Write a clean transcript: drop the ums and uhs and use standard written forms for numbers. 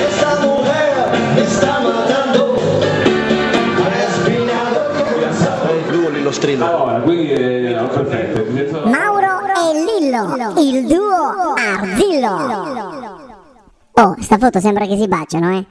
Esta mujer me está matando. Duo Lillo Strillo. Allora, quindi eh, perfetto. Mauro e Lillo, il duo Arzillo. Oh, sta foto sembra che si baciano, eh?